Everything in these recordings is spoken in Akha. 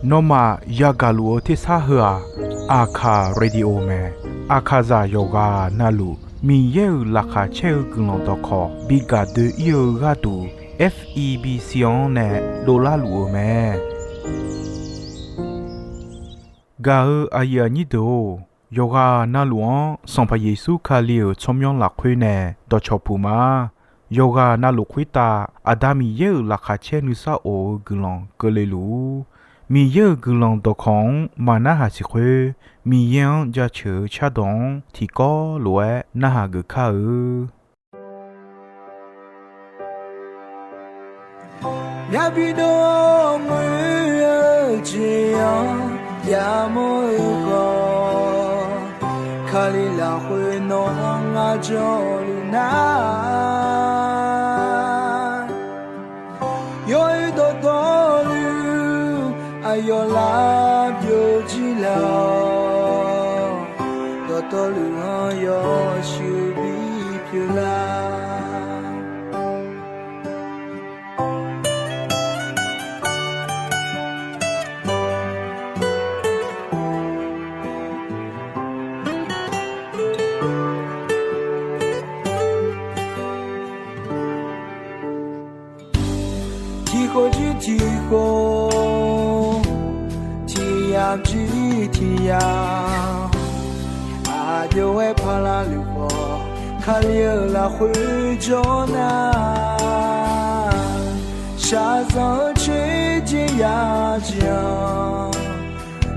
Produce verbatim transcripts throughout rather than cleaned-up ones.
Nawmaf yagaq luf-eu tersar heu-aq, Aqkaq Radio mae. Aqkaqzaq yawqghaq navluf Miqyaer-euq laqkhaq caer-eu guiqlanq dawqkawq bi gaq doe-ir-eu gharduq, F E B C-anr nae dovlar luf-euq mae. Gaq-eu aqyuif aqnyir deuq-or, yawqghaq navluf-anr Sanqpaq Yeqsur Kali-euq tsawrmyanr lafkhoer nae dawqcawq puq ma. Yawqghaq navluf khoertav Aqda Miqyaer-euq laqkhaq caer nuisar of-eu guiqlanq keuvle luf-ur. Miqyaer-euq guiqlanq dawqkawq-anr maqnarhaq siq khoer, Miqyaer-anr jaceuq-eu cardawq-anr tiqkawv lof-aer narhaq geuf kar-eu. Myavbi dov-awr ngoer-eu jeq-anr yamawr-eu khawf, Kali lafkhoer nawq-anr ngar janluf nar, yawr-eu dawqtawvluf aqyawf lar byovjir laf-awq. Dawqtawvluf-anr yawshuif bipyeuf lar. Tiqkhof jir tiqkhof, tiqyamq jir tiqyamq, aqjox-aer paqlaq luf khawf, Kali-euq lafkhoer jawr nar, shaqzanq-eu coer jeq yajeq-anr,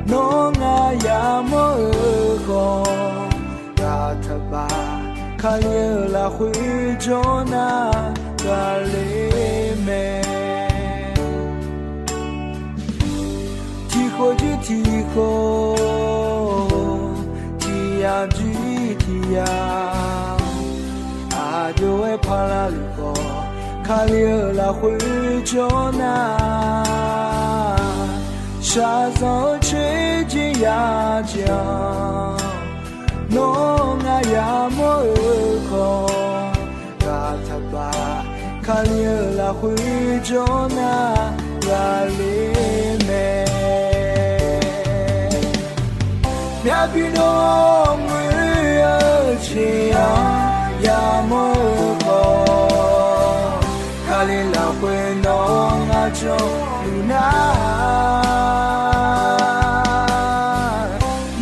nawr ngar yamawr-eu khawf, ghaq taqbaq Kali-euq lafkhoer jawr nar, ghaqler mae. Tiqkhof jir tiqkhof, tiqyamq jir tiqyamq, aqjox-aer paqlaq luf khawf, Kali-euq lafkhoer jawr nar, shaqzanq-eu coer jeq yajeq-anr, nawr ngar yamawr-eu khawf, ghaq taqbaq Kali-euq lafkhoer jawr nar, ghaqler mae. Myavbi dov-awr ngoer-eu jeq-anr yamawr-eu khawf, Kali lafkhoer nawq-anr ngar janluf nar,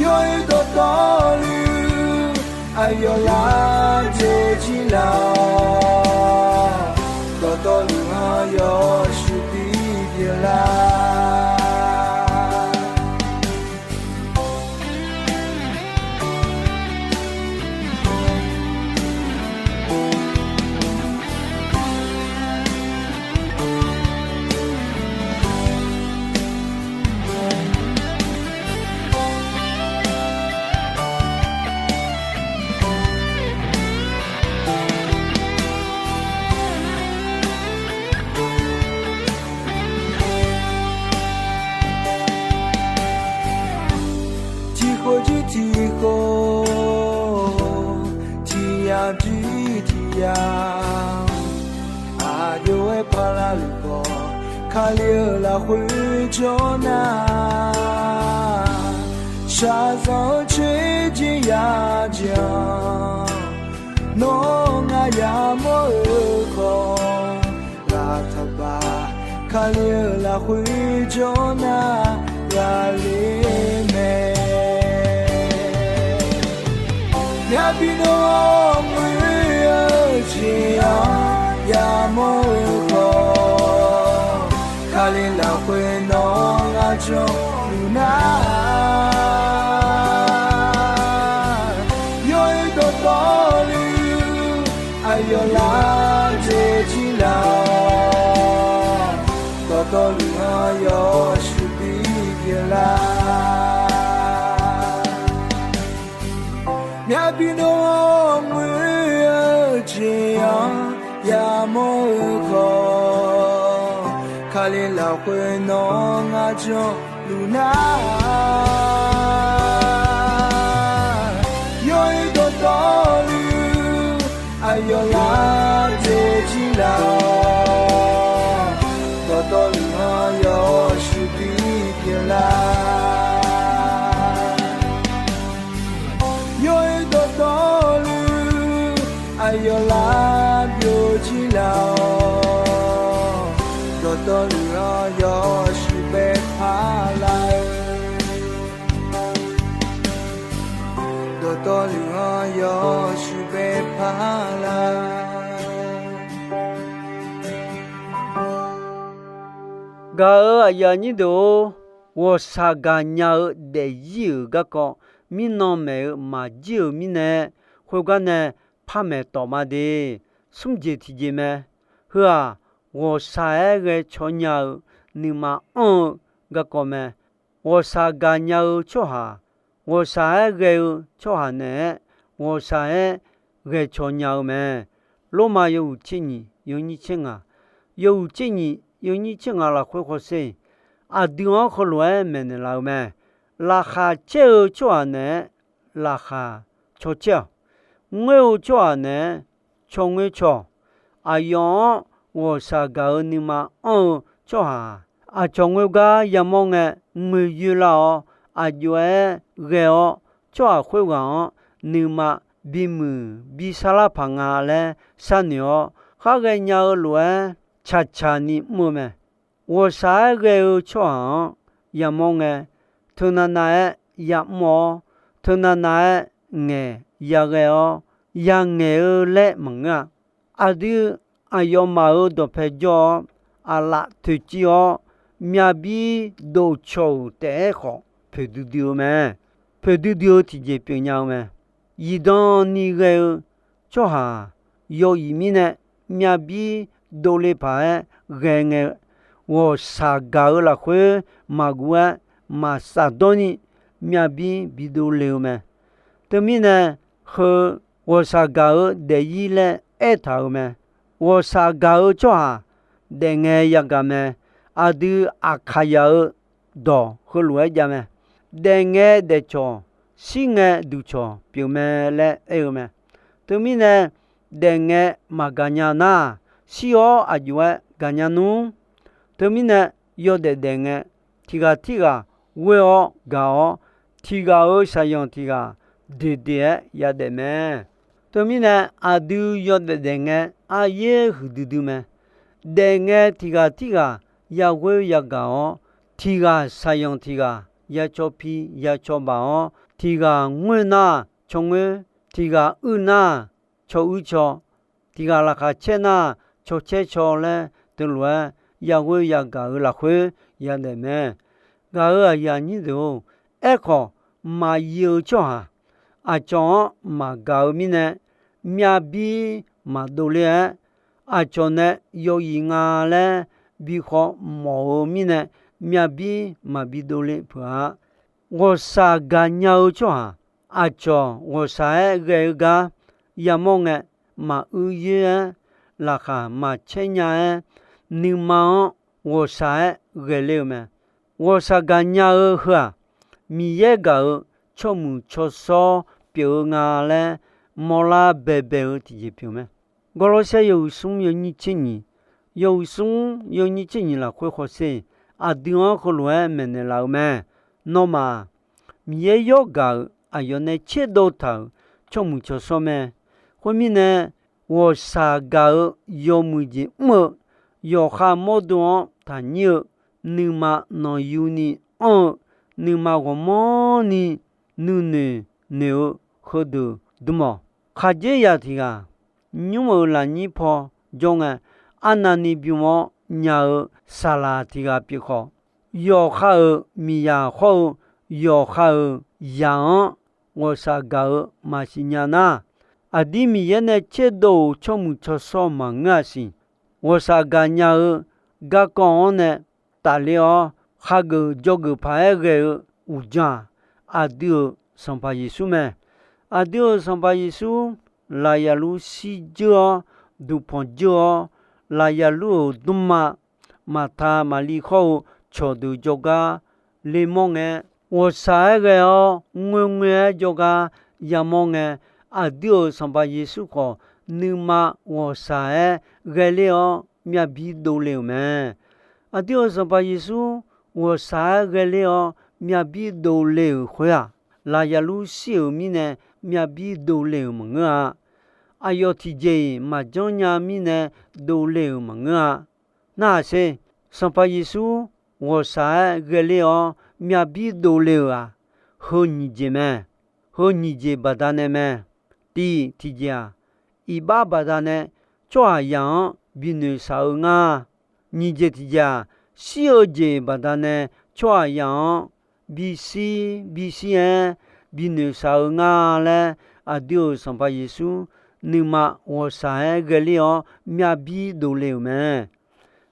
yawr-eu dawqtawvluf aqyawf lar byovjir laf-awq. Dawqtawvluf-anr yawshuif bipyeuf lar. Tiqkhof jir tiqkhof, tiqyamq jir tiqyamq, aqjox-aer paqlaq luf khawf, Kali-euq lafkhoer jawr nar, shaqzanq-eu coer jeq yajeq-anr, nawr ngar yamawr-eu khawf, ghaq taqbaq Kali-euq lafkhoer jawr nar, ghaqler mae. Myavbi dov-awr ngoer-eu jeq-anr yamawr-eu khawf, Kali lafkhoer nawq-anr ngar janluf nar, yawr-eu dawqtawvluf aqyawf lar byovjir laf-awq. Dawqtawvluf-anr yawshuif bipyeuf lar. Myavbi dov-awr ngoer-eu jeq-anr yamawr-eu khawf, Kali lafkhoer nawq-anr ngar janluf nar, yawr-eu dawqtawvluf aqyawf lar byovjir laf-awq. Dawqtawvluf-anr Dawqtawvluf-anr yawshuif bae parlar-eu. Dawqtawvluf-anr yawshuif bae parlar. Gaq-euq aqyuif aqnyir deuq-or, ghawqshaq gaqnya-eu daefzir-euq garkawv, mirnan maeq-eu maqjir-euq mirnae, khoergar nae par maeq tawf ma de. Smr jeq tiqjeq mae. Heu-aq, ghawqshaq-aer ghae caw nya-eu nuima anr-eu garkawv mae. Ghawqshaq gaqnya-eu tsawrhaq, ghawqshaq-aer ghae-eu tsawrhaq naeq-aer, ghawqshaq-aer ghae caw nya-eu mae. Lormav yawhuiq tser nyiq yawnyir tser ngaq, yawhuiq tser nyiq yawnyir tser ngaq lafkhoer hawsher, aqdui-anr heulof-aer maeqnaeq laf-eu mae. Laqkhaq caer-eu tsawrhaq naeq-aer laqkhaq caw caer-awq. Ngoer-eu tsawrhaq naeq-aer caw ngoer caw-awq. Aqyawf-anr ghawqshaq gaq-eu nuima anr-eu tsawrhaq-aq, aqcawq ngoer gar yamawr ngae, ngoeqyoer lar-awr, aqjox-aer ghae-awr, tsawrhaq khoerghaq-anr nuima bimuiq bisarlar paq nga laer sharnoeq-awr, khar ghaenya-eu lof-aer caqcaq ni mr-eu mae. Ghawqshaq-aer ghae-eu tsawrhaq-anr yamawr ngae, teunav nav-aer yamr-awr, teunav nav-aer ngaeq yaghae-awr, yangaeq-eu laer maqngeur-a. Aqdui aqyawfmaf-euq dawqpae jawr-awr, aqlaf toeqciv-awr, myavbir dovcaw-euq taef-aer khawf poeqdui dui-eu mae. Poeqdui dui-eu tiqjeq pyeufnya-eu mae. Zifdan ni ghae-eu tsawrhaq yawzif mirnae, myavbir dovle paq-aer ghae ngae, ghawqshaq gaq-eu lafkhoer maqguv-aer maqsaf dawr ni, myavbir bidov le-eu mae. Teumirnae, heu ghawqshaq gaq-eu daefzir laer aertaq-euq mae. Ghawqshaq gaq-eu tsawrhaq daefngae yagaq mae. Aqdui aqkaqyaq-eu dawq heulof-aer jav mae. Daefngae daefcawq, shirngae duqcawq pyeuf mae laer aer-eu mae. Teumirnae, daefngae maqgaq nya nar, shir-awr aqjox-aer gaqnya nmr. Teumirnae, yawdaef daefngae, tiq ghaq tirghaq ghoer-awr gaq-awr, tiq ghaq-euq shaqyanq tiq ghaq deqdeq-aer yadaef mae. Teumirnae, aqdui yawdaef daefngae aryaer huiqdui dui mae. Daefngae tiq ghaq tirghaq yaghoer yagaq-awr, tiq ghaq shaqyanq tiq ghaq yacaw pi yacaw baq-awr, tiq ghaq ngoer nar caw ngoer, tiq ghaq uir nar caw uir caw, tiq ghaq laqkhaq caer nar caw caer caw laer teulof-aer yaghoer yagaq-euq lafkhoer yadaef mae. Gaq-euq aqyuif aqnyir deuq-or, aerkhawf, maqyif-eu tsawrhaq aqcawq-anr maqgaq-eu mirnae, myavbir maqdov ler-aer, aqcawq nae yawzif nga laer bi khawf mawf-eu mirnae, myavbir maqbi dovle peuq-a. Ghawqshaq gaqnya-eu tsawrhaq aqcawq ghawqshaq-aer ghae-eu gar yamawr ngae, maquir yoer-aer laqkhaq maqcaer nya-aer, nuima-anr ghawqshaq-aer ghae ler-eu mae. Ghawqshaq gaqnya-eu heu-aq, Miqyaer gaq-euq tsawrmuiq tsawrshawr pyeuf-eu nga laer mawrlar baebae-eu tiqjeq pyeuf mae. Gawrlawrsaer yawhuiq smr yawnyir tser nyiq, yawhuiq smr yawnyir tser nyiq lafkhoer hawsher, aqdui-anr heulof-aer maeqnaeq laf-eu mae. Nawmaf-aq, Miqyaer yawr gaq-euq aqyawf nae tserdov taq-euq tsawrmuiq tsawrshawr mae. Khoermirnae, ghawqshaq gaq-eu yawmuiq jeq mr-eu, yawqha mawrdo-anr taqnyir-eu, nuima nanqyuni anr-eu, nuima ghawqmanrni nuinoeq noeq-eu heudeuq dmr-awq. Khaqdzerzaq tiq ghaq nymr-euq lafnyir paw jawr ngae, arnavni bym-awr nya-eu saqlaq tiq ghaq pyeuf khawf, yawqha-euq miqzaq hawr-eu yawqha-euq zaq-anr ghawqshaq gaq-eu maqsiq nya nar, aqdir Miqyaer nae tserdov-euq tsawrmuiq tsawrshawr maqngeur-a siq. Ghawqshaq gaqnya-eu garkawv-anr nae tafler-awr, hageuf dzawgeuf paq-aer ghae-eu uqdzan-aq, aqdui-euq Sanqpaq Yeqsur mae. Aqdui-euq Sanqpaq Yeqsur lafyaqlur shir dzeur-awr, duqpanq dzeur-awr, lafyaqlur-euq dmrma Maqta Maqli khawr-eu cawqdeuq jawrgar lemawr ngae, ghawqshaq-aer ghae-awr ngoerngoer-aer jawrgar yamawr ngae, aqdui-euq Sanqpaq Yeqsur khawf, nuima ghawqshaq-aer ghaeler-awr myavbir dovle-euq mae. Aqdui-euq Sanqpaq Yeqsur ghawqshaq-aer ghaeler-awr myavbir dovle-euq khoer-aq, lafyaqlur shir-euq mirnae myavbir dovle-euq maqngeur-a. Aqyawf tiqjeq-iq maqjanr nya mirnae dovle-euq maqngeur-a. Narhaq sher, Sanqpaq Yeqsur ghawqshaq-aer ghaeler-awr myav bir dovle-euq-aq, heu nyiq jeq mae. Heu nyiq jeq baqdanae mae. Tiq, tiqjeq-aq, iqbax baqdanae tsawrhaqzaq-anr binoeq shaq-eu ngar. Nyiq jeq tiqjeq-aq, shir-eu jeq baqdanae tsawrhaqzaq-anr bishir bishir-aer binoeq shaq-eu nga laer, aqdui-euq Sanqpaq Yeqsur nuima ghawqshaq-aer ghaeler-awr myav bir dovle-euq mae.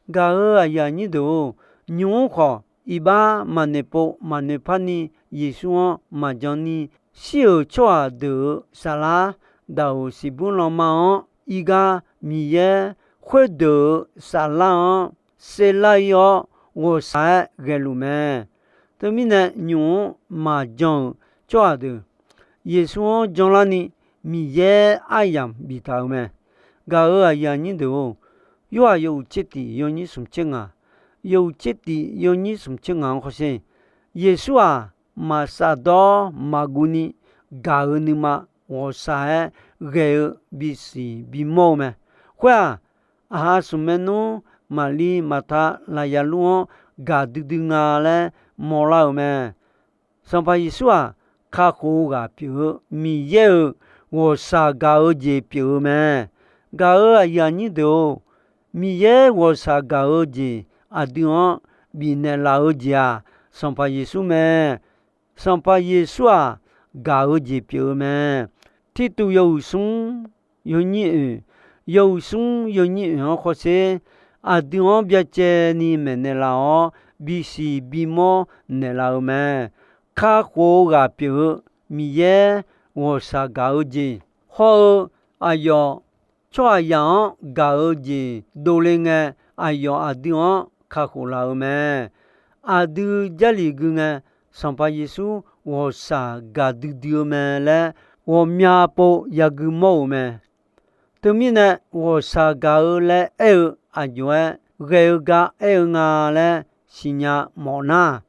Gaq-euq aqyuif aqnyir deuq-or, nymq-mr khawf iqbax maqnoeq pov maqnoeq parni Yeqsur-anr maqjan ni, shir-euq tsawrhaq deuq-euq saflar, daq-euq siqbur lanma-anr irgar Miqyaer khoerdeuq-euq saflar-anr serlar-ir-awr ghawqshaq-aer ghaeluf mae. Teumirnae nymq-mr maqjan-euq tsawrhaq deuq Yeqsur-anr janlarni Miqyaer aryamq biftaq-euq mae. Gaq-euq aqyuif aqnyir deuq-or, Yorhaq yawhuiq tser tiq yawnyir smq tser ngaq, yawhuiq tser tiq yawnyir smq tser ngaq-anr hawsher. Yeqsur-aq, maqsaf dawr maqguv ni gaq-euq nuima ghawqshaq-aer ghae-eu bisiq bimawr-eu mae. Khoer-aq, aqha smq maernmr Maqlir, Maqta, Laqyalur-anr gaq duidui nga laer mawrlar-euq mae. Sanqpaq Yeqsur-aq, kakhof-eu ghaq pyeuf-eu Miqyaer-euq ghawqshaq gaq-eu jeq pyeuf-eu mae. Gaq-euq aqyuif aqnyir deuq-or, Miqyaer ghawqshaq gaq-eu jeq aqdui-anr bifnaeq laf-eu jeq-aq, Sanqpaq Yeqsur mae. Sanqpaq Yeqsur-aq, gaq-eu jeq pyeuf-eu mae. Tirtuv yawhuiq smr yawnyir oeq, yawhuiq smr yawnyir oeq-anr hawsher. Aqdui-anr byacaevni maeqnaeq laf-awr, bisiq bimawr naeqlaf-eu mae. Kakhof-eu ghaq pyeuf-eu Miqyaer ghawqshaq gaq-eu jeq hawr-eu, aqyawf tsawrhaqzaq-anr gaq-eu jeq dovle ngae, aqyawf aqdui-anr kakhof laf-eu mae. Aqdui Jarlif gui ngae, Sanqpaq Yeqsur ghawqshaq gaq duidui-eu mae laer ghawqmya pov yagui mawr-euq mae. Teumirnae, ghawqshaq gaq-eu laer aer-eu aqjox-aer ghae-eu gar aer-eu nga laer siqnya mawf nar,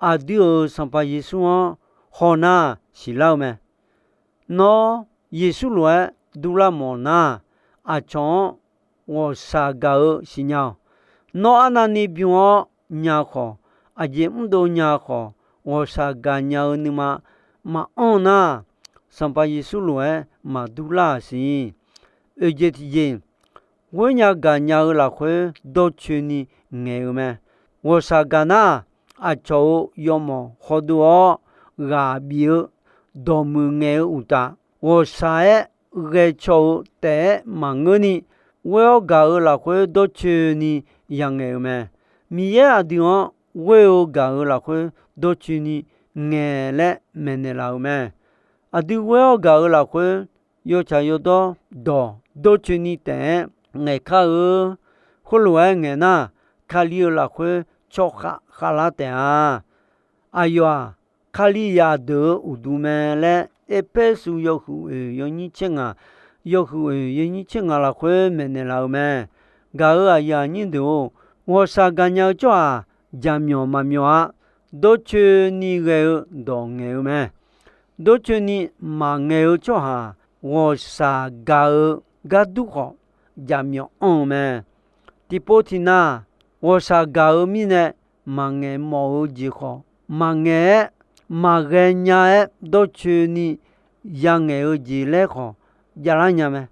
aqdui-euq Sanqpaq Yeqsur-anr hawnar siqlar-eu mae. Nawr Yeqsur lof-aer durlar mawf nar, aqcawq-anr ghawqshaq gaq-eu siqnya-awq. Nawr arnavni bym-awr nya khawf, aqjeq mrdov nya khawf, ghawqshaq gaqnya-eu nuima maqanr nar, Sanqpaq Yeqsur lof-aer maqdur lar-aq siq. Oeqjeq tiqjeq, ghoernya gaqnya-eu lafkhoer dawrcoeni ngaeq-eu mae. Ghawqshaq gaq nar, aqcawq-euq yawmawf hawdov-awr ghaq bif-eu dawqmuiq ngaeq-eu uqtaf, ghawqshaq-aer ghae caw-eu taef-aer maqngeurni, ghoer-awr gaq-eu lafkhoer dawrcoeni yangaeq-eu mae. Miqyaer aqdui-anr ghoer-eu gaq-eu lafkhoer dawrcoeni ngaeq laer maeqnaeq laf-euq mae. Aqdui ghoer-awr gaq-eu lafkhoer yawtsaq yawdawr dawq dawrcoeni taef-aer ngaeq kar-eu. Khoerlof-aer ngaeq nar, Kali-eu lafkhoer tsawrkhav khavlar taef-a. Aqyawf-aq, Kalizaq deuq-euq uqduq mae laer, Erpersu yawhuiq oeq yawnyir tser ngaq, yawhuiq oeq yawnyir tser ngaq lafkhoer maeqnaeq laf-eu mae. Gaq-euq aqyuif aqnyir deuq-or, ghawqshaq gaqnya-eu tsawrhaq jaqmyawf maqmyawf-a. Dawrcoeni ghae-eu dawq ngaeq-eu mae. Dawrcoeni maqngaeq-eu tsawrhaq ghawqshaq gaq-eu gar dur khawf, jaqmyawf anr-eu mae. Tiqpov tiqnav ghawqshaq gaq-eu mirnae, maqngaeq mawf-eu jeq khawf, maqngaeq-aer maqghae nya-aer dawrcoeni yangaeq-eu jeq laer khawf javlar nya mae.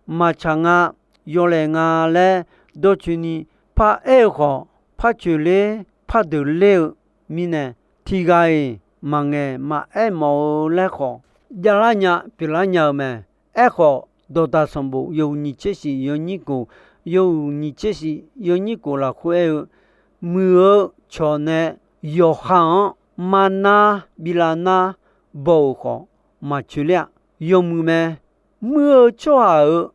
Maqtsaq nga, yawlaeq nga laer dawrcoeni paraer-eu khawf, par coeqler par deuqler-eu mirnae, tiqghaq-iq maqngaeq maqaer mawf-eu laer khawf javlar nya pyeuflar nya-eu mae. Aerkhawf, Dawqdaq sanqbof yawhuiq nyiq tser shif yawnyir kof, yawhuiq nyiq tser shif yawnyir kof lafkhoer aer-eu, muiq-eu cawq nae yawqha-anr marnar bilav nar baw-euq khawf maqcoeqler-a. Yawmuiq mae. Muir-eu tsawrhaq-euq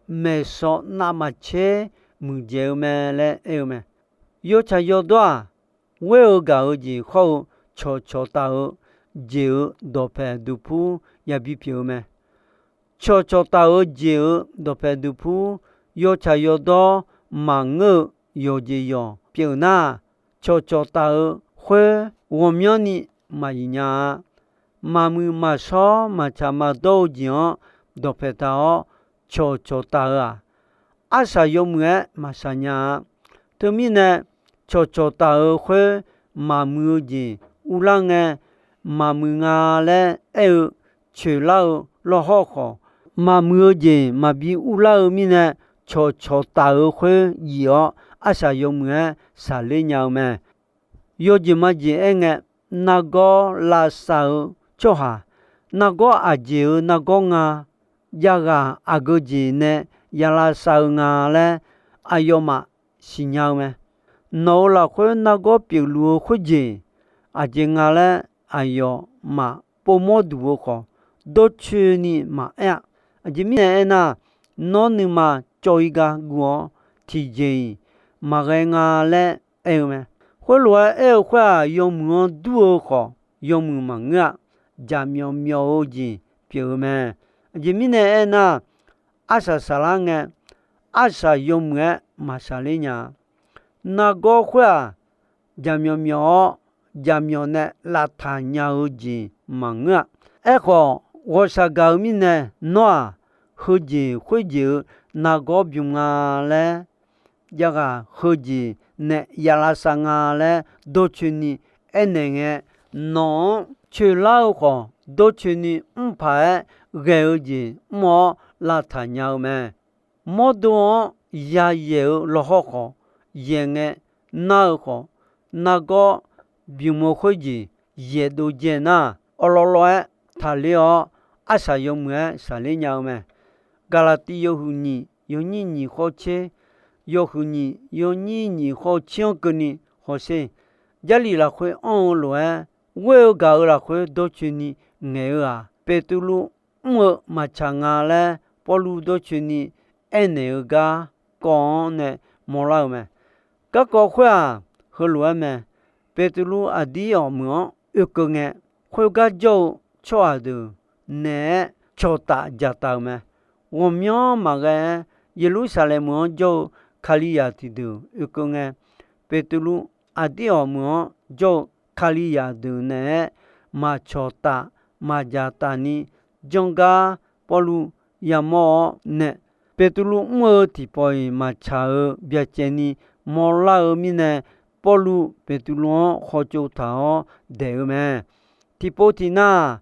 maeqsawq navmaqtser muiqdzaeq-eu mae laer aer-eu mae. Yawtsaq yawdawr-aq, ghoer-eu gaq-eu jeq hawr-eu cawqcawq taf-eu jeq-euq dawqpaeq duqpur yabi pyeuf-eu mae. Cawqcawq taf-eu jeq-euq dawqpaeq duqpur yawtsaq yawdawr maqngeur-eu yawqjeq yawq pyeuf nar, cawqcawq taf-eu khoer ghawqmyanrni maqyif nya-a. Maqmuiq maqshawr maqtsaq maqdawr-eu jeq-anr dawqpaeq taq-awr cawqcawq taf-eu-aq, arsaq yawmuiq-aer maqshaq nya-a. Teumirnae, cawqcawq taf-euq khoer maqmuiq-eu jeq urlar ngae maqmuiq nga laer aer-eu coeqlar-eu lawrhawr khawf, maqmuiq-eu jeq maqbi urlar-eu mirnae, cawqcawq taf-euq khoer yif-awr arsaq yawmuiq-aer shaqler nya-eu mae. Yawjeq majeq aer ngae, nargawr lavsav-eu tsawrhaq, nargawr aqjeq-euq nargawr nga, javghaq aqgeu jeq nae ya lavsav-eu nga laer aqyawfmaf siqnya-eu mae. Nawq-euq lafkhoer nargawr pyeufluf-eu khoerjeq aqjeq nga laer aqyawfmaf povmawr duq-eu khawf, dawrcoeni maqaer-a. Aqjeq mirnae aernar, nawr nuima cawv-ir gar guv-awr tiqjeq-iq maqghae nga laer aer-eu mae. Khoerlof-aer aer-eu khoer-aq, yawmuiq-anr dur-eu khawf, yawmuiq maqngeur-a. Jaqmyawf myawf-eu jeq pyeuf-eu mae. Aqjeq mirnae aernar, arsaq saqlar ngae, arsaq yawmuiq-aer maqshaqler nya-a. Nargawr khoer-aq, jaqmyawf myawf-awr, jaqmyawf nae lavtaq nya-eu jeq maqngeur-a. Aerkhawf, ghawqshaq gaq-eu mirnae, nawr-aq, heujeq khoerjeq-euq nargawr bym nga laer, javghaq heujeq nae ya lavsav nga laer dawrcoeni aernaeq ngae, nawq-anr coeqlar-eu khawf, dawrcoeni mr paq-aer ghae-eu jeq mr-awr lavtaq nya-eu mae. Mawrdo-anr yayaeq-eu lawrhawr khawf, yaeq ngae nar-eu khawf, nargawr bym-eu khoerjeq yaeqdov jae nar, awrlawrlawr-aer taqler-awr, arsaq yawmuiq-aer shaqler nya-eu mae. Gaqlaqtiv yawhuiq nyiq yawnyir nyiq khawr tser, yawhuiq nyiq yawnyir nyiq khawr tser-anr keuvni hawsher. Jarlif lafkhoer anr-eu lof-aer, ghoer-eu gaq-euq lafkhoer dawrcoeni ngaeq-eu-aq, Beqtuvluv mr-eu maqtsaq nga laer Pawrluv dawrcoeni aernaeq-eu gar kawv-anr nae mawrlar-eu mae. Garkawv khoer-aq, heulof-aer mae. Beqtuvluv aqdir awq meuq-anr oekeuv ngae, khoergar jawr-eu tsawrhaq deuq naeq-aer cawqtaf dzaqtaf-euq mae. Ghawqmyanr maqghae-aer, Yeqlursaqlaeq meuq-anr jawr-eu Kalizaq tiqdeuq oekeuv ngae, Beqtuvluv aqdir awq meuq-anr jawr-eu Kalizaq deuq naeq-aer maqcawqtaf maqdzaqtaf ni janr gar Pawrluv yamawr-awr nae, Beqtuvluv mr-eu tiqpawf-iq maqtsaq-euq byacaevni mawrlar-eu mirnae, Pawrluv Beqtuvluv-anr khawtsov taq-awr daeq-eu mae. Tiqpov tiqnar,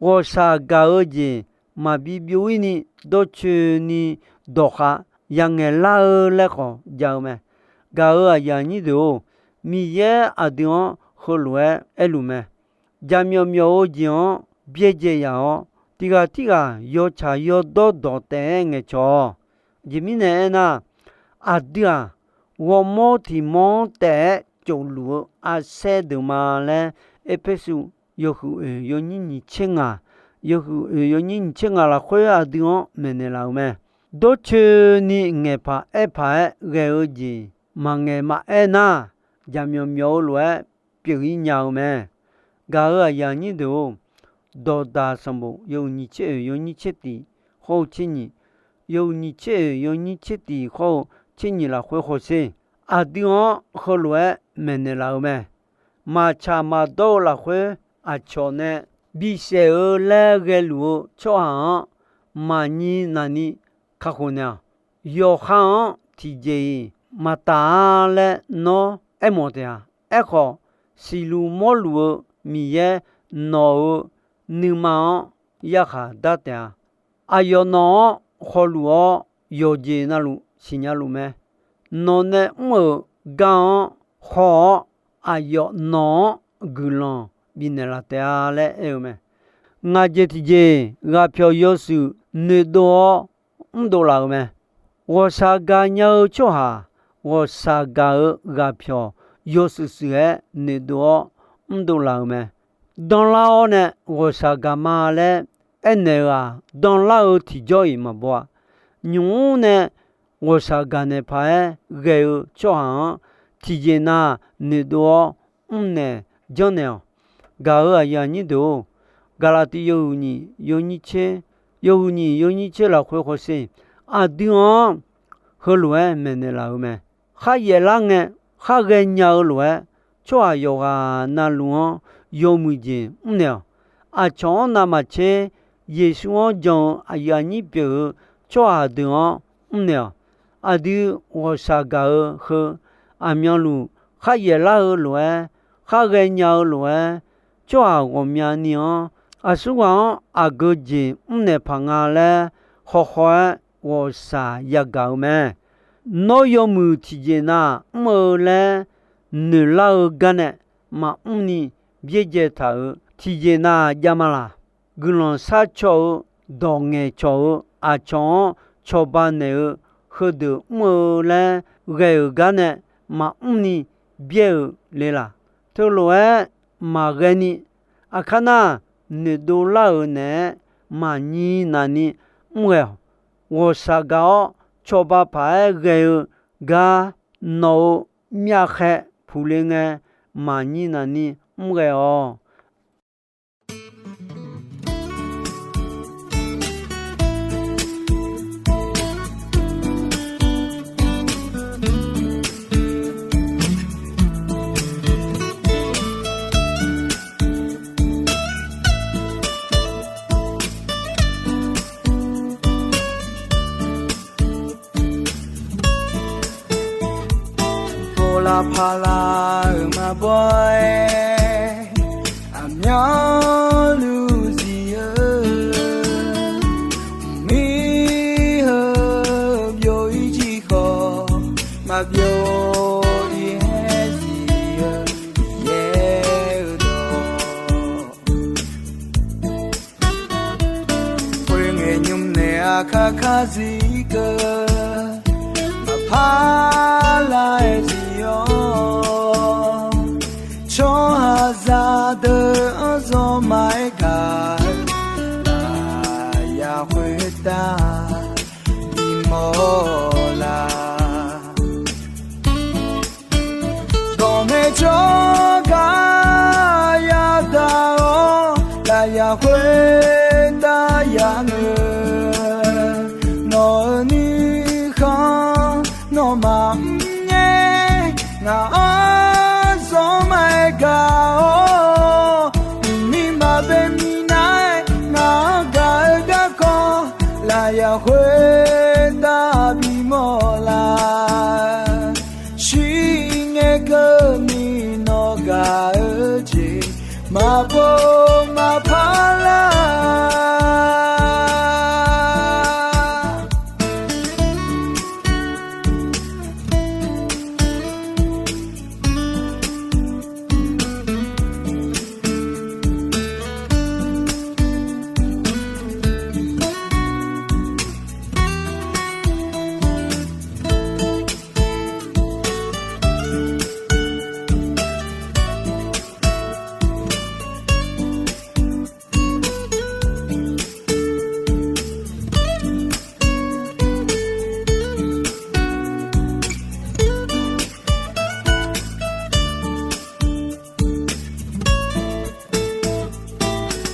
ghawqshaq gaq-eu jeq maqbi byov-ir ni dawrcoeni dawqkhav yangaeq lar-eu laer khawf jav-eu mae. Gaq-euq aqyuif aqnyir deuq-or, Miqyaer aqdui-anr heulof-aer aerluf mae. Jaqmyawf myawf-eu jeq-anr byaerdzae yaf-awr, tiq ghaq tirghaq yawtsaq yawdawr dawq taef-aer ngaeqcawq-awq. Aqjeq mirnae aernar, aqdui-aq, ghawrmawr tiqmawr-anr taef-aer tsofluf-eu arsaer deuq ma laer, Erpersu yawhuiq oeq yawnyir nyiq tser ngaq, yawhuiq oeq yawnyir nyiq tser ngaq lafkhoer aqdui-anr maeqnaeq laf-euq mae. Dawrcoeni ngaeqpaq aerpaq-aer ghae-eu jeq maqngaeq maqaer nar, jaqmyawf myawf-eu lof-aer pyeuf-ir nya-eu mae. Gaq-euq aqyuif aqnyir deuq-or, Dawqdaq sanqbof yawhuiq nyiq tser oeq yawnyir tser tiq hawr-eu tser nyiq, yawhuiq nyiq tser oeq yawnyir tser tiq hawr-eu tser nyiq lafkhoer hawsher. Aqdui-anr heulof-aer maeqnaeq laf-eu mae. Maqtsaq maqdawr-eu lafkhoer aqcawq nae bisaef-eu laer ghaeluf-eu tsawrhaq-anr maqnyir naqni kakhof naeq-awq. Yawqha-anr tiqjeq-iq maqtaf-a laer nawr aermawf taef-a. Aerkhawf, siqluf mawrluf-eu Miqyaer nawq-euq nuima-anr yarkhaq dar taef-a. Aqyawf nawq-anr khawluf-awr yawqjeq navluf siqnya luf mae. Nawq nae mr-euq gar-anr haw-awr, aqyawf nawq-anr guiqlanq bifnaeq laf taef-a laer aer-eu mae. Ngaq jeq tiqjeq ghaqpyawq yawshuif noeqdov-awr mrdov laf-euq mae. Ghawqshaq gaqnya-eu tsawrhaq, ghawqshaq gaq-euq ghaqpyawq yawshuif shuif-aer noeqdov-awr mrdov laf-euq mae. Danlar-awr nae ghawqshaq gaq ma laer aernaeq-eu-aq, danlar-eu tiqjawr-iq maqbaw-a. Nymq-mr nae ghawqshaq gaqnaeq paq-aer ghae-eu tsawrhaq-anr, tiqjeq nav noeqdov-awr mrnaeq janrnaeq-awq. Gaq-euq aqyuif aqnyir deuq-or, Gaqlaqtiv yawhuiq nyiq yawnyir tser, yawhuiq nyiq yawnyir tser lafkhoer hawsher. Aqdui-anr heulof-aer maeqnaeq laf-eu mae. Kharyaef lar ngae, khar ghaenya-eu lof-aer, tsawrhaq yawqghaq navluf-anr yawmuiq jeq mrnaeq-awq. Aqcawq-anr navmaqtser Yeqsur-anr jan-eu aqyuif aqnyir pyeuf-eu tsawrhaq deuq-anr mrnaeq-awq. Aqdui ghawqshaq gaq-eu heu aqmyanluf khar yaeflar-eu lof-aer, khar ghaenya-eu lof-aer, tsawrhaq ghawqmyani-anr, aqsurghaq-anr aqgeu jeq mrnaeq paq nga laer khawkhaw-aer ghawqshaq yagaq-eu mae. Nawr yawmuiq tiqjeq nav mr-eu laer noeqlar-eu gar nae maqmr ni byaerdzae taq-euq tiqjeq nav jav ma laq? Guiqlanq sharcaw-eu, dawq ngaeqcawq-eu, aqcawq-anr cawba naeq-eu, heudeuq mr-eu laer ghae-euq gar nae maqmr ni byaer-euq le laq? Teulof-aer maqghae ni, aqkar nar noeqdov lar-euq naeq-aer maqnyir navni mr ghae-awq. Ghawqshaq gaq-awr cawba paq-aer ghae-eu gar nawq-euq myavkhaeq puqle ngae maqnyir navni mr ghae-awq. Pov lavpaq lar-euq maqbaw-aer, aqmyanluf zif-eu, mir heu byov-ir jir khawf, maqbyov-ir haer zif-eu, yaer-eu dawq. Khoerngae nymr nae aqkar kar zif keuv, maqpar lar-aer zif-awr, tsawrhaqzaq deuq-anr zawmaf-aer gaq-eu, lafyaq khoertav bimawr laf. Dawqmaeq tsawrgaq yadaq-awr, lafyaq khoertav yanoeq, nawq-euq nuikhanr nawmaf mrngae, ngaq-anr zawmaf-aer gaq-awr, uqmir maqbae minav-aer ngaq-anr gaq-eu garkawv, lafyaq khoertav bimawr laf. Shirngae keuvni nawq gaq-eu jeq maqpov maqpar lar.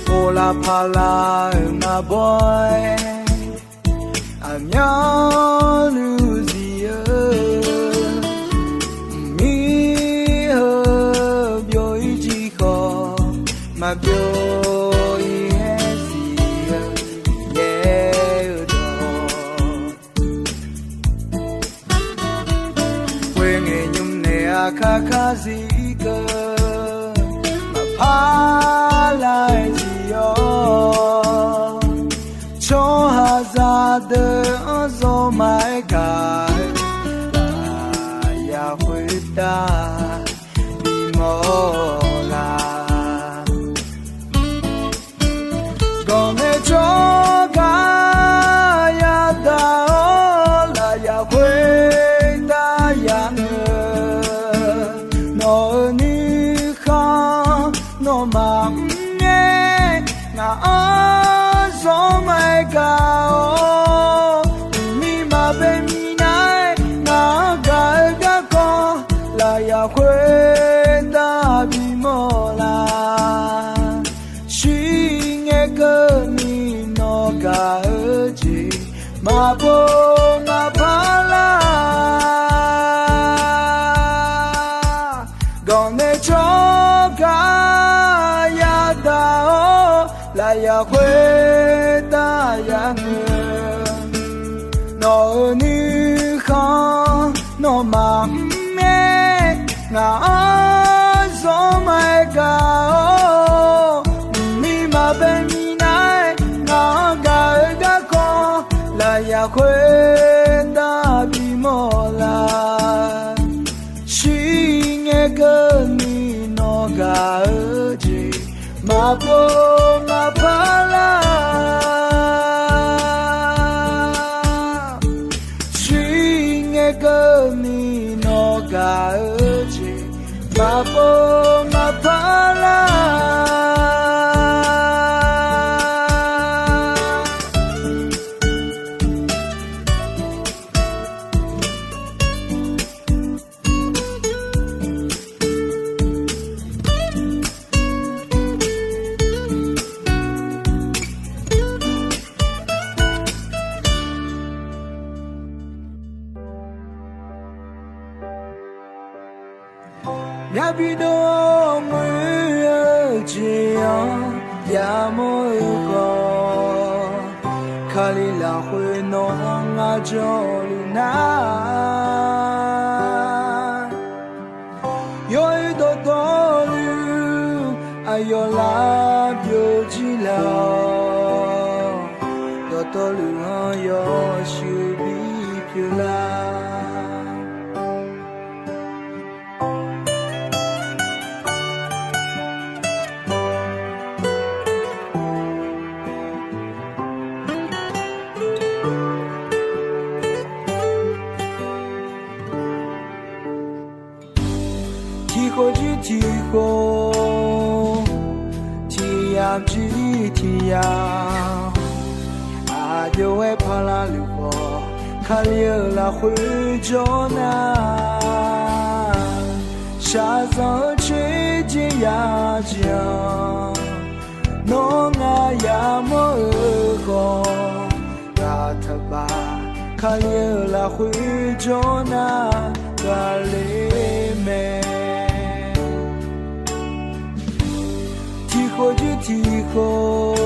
Pov lavpaq lar-euq maqbaw-aer, aqmyanluf zif-eu, mir heu byov-ir jir khawf, maqbyov-ir haer zif-eu, yaer-eu dawq. Khoerngae nymr nae aqkar kar zif keuv, maqpar lar-aer zif-awr, tsawrhaqzaq deuq-anr zawmaf-aer gaq-eu, lafyaq khoertav bimawr laf. Gawqmaeq tsawrgaq yadaq-awr, lafyaq khoertav yanoeq, nawq-euq nuikhanr nawmaf mrngae, ngaq-anr zawmaf-aer gaq-awr, uqmir maqbae minav-aer ngaq-anr gaq-eu garkawv, lafyaq khoertav bimawr laf. Shirngae keuvni nawq gaq-eu jeq maqpov maqpar lar. Gawqnaeq tsawrgaq yadaq-awr, lafyaq khoertav yanoeq, nawq-euq nuikhanr nawmaf mrngae, Ngaq-anr zanqma-aer gaq-awr, mqmir maqbae minav-aer ngaq-anr gaq-eu garkawv lafyaq khoertav bimawr lar. Shirngae keuvni nawr gaq-eu jeq maqpov maqpar lar. Shirngae keuvni nawr gaq-eu jeq maqpov maqpar lar. Myavbi dov-awr ngoer-eu jeq-anr yamawr-eu khawf, Kali lafkhoer nawq-anr ngar jawrluf nar, yawr-eu dawqtawvluf aqyawf lar byovjir laf-awq. Dawqtawvluf-anr yawshuif bipyeuf lar. Tiqkhof jir tiqkhof, tiqyamq jir tiqyamq, aqjox-aer parlar luf khawf, Kali-euq lafkhoer jawr nar, shaqzanq-eu coer jeq yajeq-anr, nawr ngar yamawr-eu khawf, ghaq taqbaf Kali-euq lafkhoer jawr nar, ghaqler mae. Tiqkhof jir tiqkhof,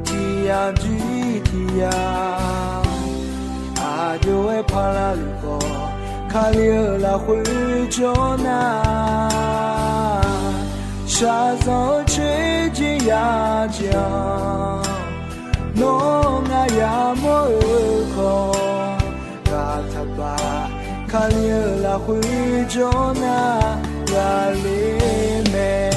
tiqyamq jir tiqyamq, aqjox-aer parlar luf khawf, Kali-euq lafkhoer jawr nar, shaqzanq-eu coer jeq yajeq-anr, nawr ngar yamawr-eu khawf, ghaq taqbaf Kali-euq lafkhoer jawr nar, ghaqler mae.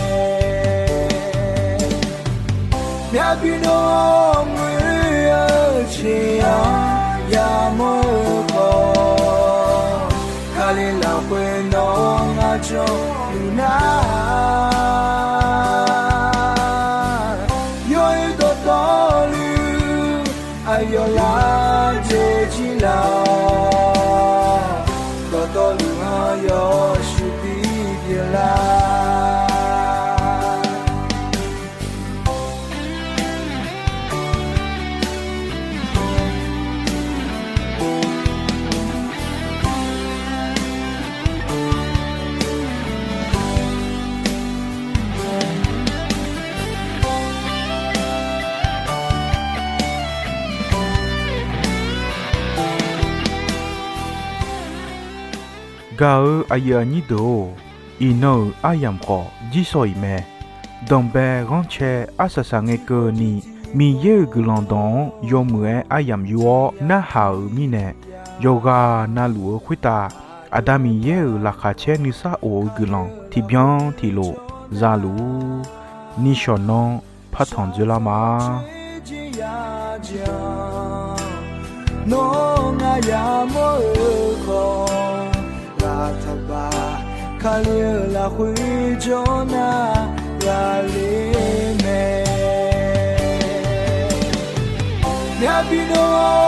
Myavbi dov-awr ngoer-eu jeq-anr yamawr-eu khawf, Kali lafkhoer nawq-anr ngar jawrluf nar, yawr-eu dawqtawvluf aqyawf lar byovjir laf-awq. Dawqtawvluf-anr yawshuif bipyeuf lar. Gaq-eu aqyuif aqnyir deuq-or, iqnan-euq aryamq khawf jirsawq iq mae. Danqbae ghanrcae arsaq saqngae keuvni, Miqyaer-euq guiqlanq dawq-anr yawmuiq-aer aryamq yur-awr narhaq-euq mirnae, yawqghaq navluf-eu khoertav Aqda Miqyaer-euq laqkhaq caer nuisar of-eu guiqlanq tiqbyan tiqlof zaluf-ur. Nishawq nanr partanq dzoerlar ma. Nawr ngar yamawr-eu khawf, ghaq taqbaf Kali-euq lafkhoer jawr nar, ghaqler mae. Myavbi dov-awr